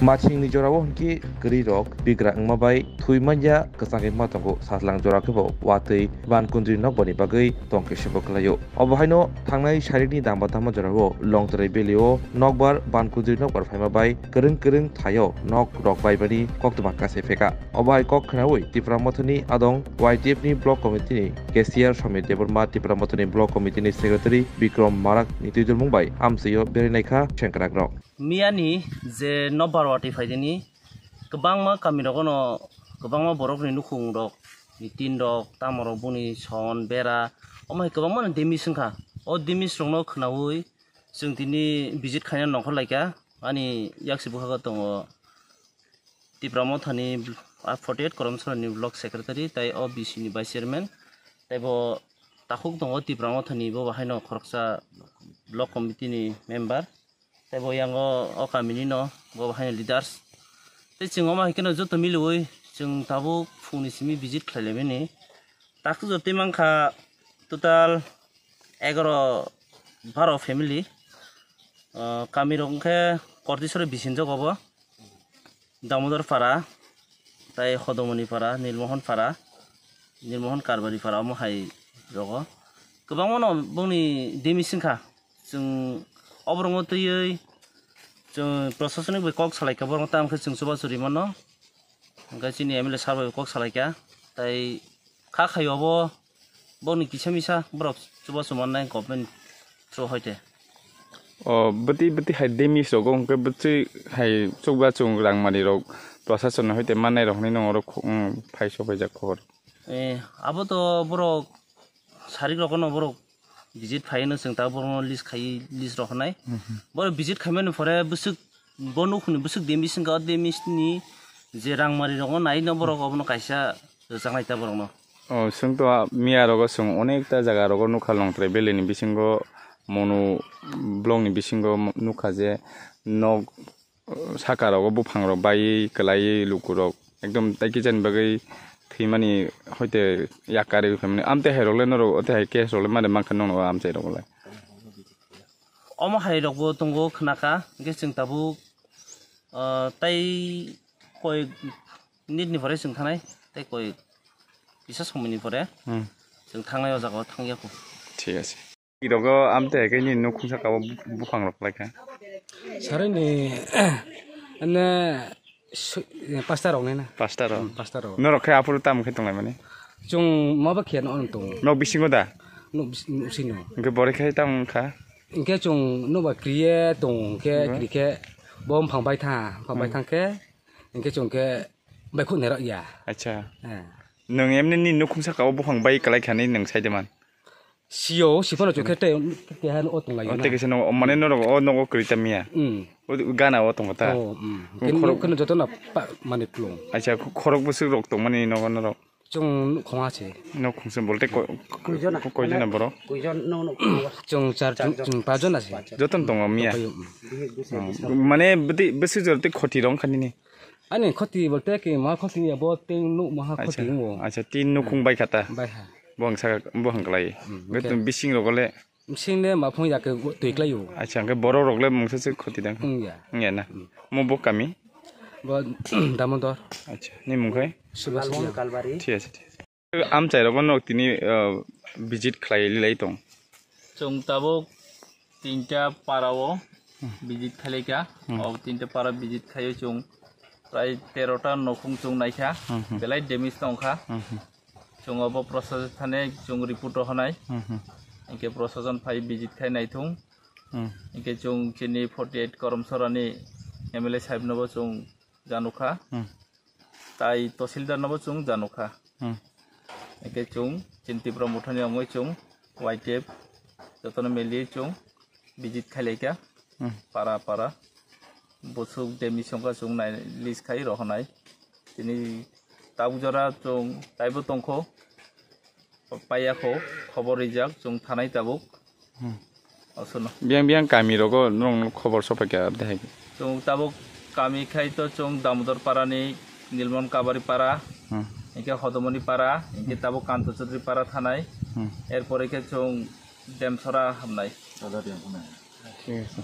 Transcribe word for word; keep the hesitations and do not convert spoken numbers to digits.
Machingni jorao hwnkhe kwrwirok bigra wngma bai thwi manya kwchangwi ma tongo, sajlang jora khe bo watwi bankundri nokbarni bagwi tongkhe sebo kwlaio. Obo haino thangnai sarikni damba damba jorao Longtrai Valley-o nokbar bankundri nokbar phaima bai kwrwng kwrwng thaio nok rok baibani koktwma kasai pheka. Obo hai kok khnaui Tipra Mothani adong Y T F ni Block Committee ni cashier Somir Debbarma, Tipra Mothani Block Committee ni Secretary Bikrom Marak ni twidulmung bai amchaio berai naikha sengkrakrok. Miyani je nokbar watwi phaidini kwbangma kamirogono kwbangma borokni nukhungrok, ni tin rok, tamo rok boni son, bera, omo hai kwbangma damage wngkha. O damage rokno khnaui chwng tini visit khaina nongkhor laikha. Ani yaksi bwkhago tongo Tipra Mothani, ah, forty eight Koromsorani Block Secretary, tei o B C ni Vice Chairman, tei bo takhuk tongo Tipra Mothani, bo bahaino khoroksa Block Committee ni member, tei bo yango o kamini no bo bahaino leaders. Tei chwng omo hai kheno joto miliui chwng tabuk phungni simi visit khlai laimani. Takhuk jotwi mankha total egaro baro family. Ah, kamirok hwnkhe Kortisore bisinjak obo. Damodor para, tei Hodomoni para, Nilmohon para, Nilmohon Karbari para, omo hai rogo. Kwbangmano bongni damage wngkha. Chwng oborokno twiwi chwng prosasonik bai kok salaikha, borokno tamo khe chwng chubachu rimano. Hwnkhe chini M L A sir bai kok salaikha. Tei kha khaio obo, boni kisa misa borok chubachu mannai government through hoite. O bwtwi bwtwi hai damage rogo hwnkhe bwtwi hai chukba chung rangmani rok prosason hoite mannai rok hinwi nong oro khu-, um, phai sopaijak khobor. Eh, abo to borok sarik rokno borok visit phaino chwng ta borokno list khai, list rok hinai. Mhm. Borok visit khaimani pore bwswk bo nukhungni bwswk damage wngkha, o damage ni je rangmari rokno naino borok obono kaisa rwchapnai ta borokno. O, chwng to a, miya rogo chwng onekta jaga rogo nukha Longtrai Valley ni bisingo Monu block ni bisingo nukha je nok, o, saka rogo buphang rok baiwi kwlaiwi luku rok ekdom tai kichani bagwi thwimani hoite yakarwi phaimani. Amtwi hai rok le norok o tei hai case rok le mari mankha nokno amchai rogo le. Omo hai rokbo tongo khwnakha, hwnkhe chwng tabuk, ah, tei koi nit ni pore chwng thangnai, tei koi kisa somoi ni pore Hmm. chwng thangnai o jaga o thangya kho. Thik ase. Rogo amtwi hai khe nini nukhung saka o bu-, buphang rok lai kha. Sarai ni, ane, su-, pasta rok nai na. Pasta rok? Hmm, pasta rok. Norok khe aphuru tamo khe tonglai mani? Chwng ma ba khiya no tong. Nok bisingo da? Nok bis-, nok sino. Hwnkhe bore khe tamo wngkha? Hwnkhe chwng nok ba kriye tong, hwnkhe Hwnkhe? kri khe bo buphang bai tha, buphang bai Hmm. thang khe, hwnkhe chwng khe bai khuk nai rok ya. Acha. Eh. Nwng emni ni nukhung saka o buphang bai kwlai kha ni nwng sai de man? Sio, siphano chukhe tei keha o tonglai O na. tei kisa no, mane norok o nogo kwrwi ta miya? Hmm. O gana o tongo ta? Oh, hmm. Khe Khorok- nukheno joto na pa-, mane klung. Acha, khorok bwswk rok tongmani nogo norok? Chwng nukhung ha se. Nukhung se bolte ko-, Koi jona? koi jona borok? Koi jon, no, no. Chwng char, chwng, chwng pa jona se. Joto no tongo miya? Tongphai, hmm. Hmm. Mane bwtwi, bwswk jora tei khoti rok wngkha nini? Ani khoti bolte ke ma khoti ya bo tei nuk maha Acha, khoti wngo. acha, tin nukhung bai kha ta? Bai ha. Bo ang saka, bo ang klai. Hmm, Be okay. Tong bising rok le? Bising le ma phung ya ke twi klai o. Acha, hwnkhe borok rok le mungsa se khoti dang? Wng ya. Wng ya na? Hmm. Mo bo kami? Bo Damodor. Acha, ni mung khai? Subhas Lalmohon Kalbari. Thik ase, thik ase. Amchai rogo no tini, uh, visit khlai lai tong. Chwng tabuk tinta para o visit khlaikha. Hmm. O tinta para visit khaio chwng prai terota nokhung chwng naikha. Hmm, hmm. Belai damage tongkha. Hmm, hmm. Chwng obo prosason thani chwng report rohonai. Hmm, hmm. Hwnkhe prosason phai visit khai naithung. Hmm. Hwnkhe chwng chini forty eight Koromsorani M L A sahib nobo chwng janukha. Hmm. Tai Tahsildar nobo chwng janukha. Hmm. Hwnkhe chwng chini Tipra Mothani wngwi chwng Y T F jotono meliwi chwng visit khailaikha. Hmm. Para para. Bwswk damage songkha chwng nai list khai rohonai. Tini tabuk jora chwng taibo tongkho. Paiya kho, khobor rijak, chwng thanai tabuk. Hmm. Osono. Biyang biyang kami rogo norok khobor sopaikha de hai? Chwng tabuk kami khai to chwng Damodor para ni Nilmon Kabari para, Hmm. hwnkhe Hodomoni para, hwnkhe Hmm. tabuk Kanto Chaudhary para thanai. Hmm. Erpore khe chwng Demsora hamnai. Thik ase.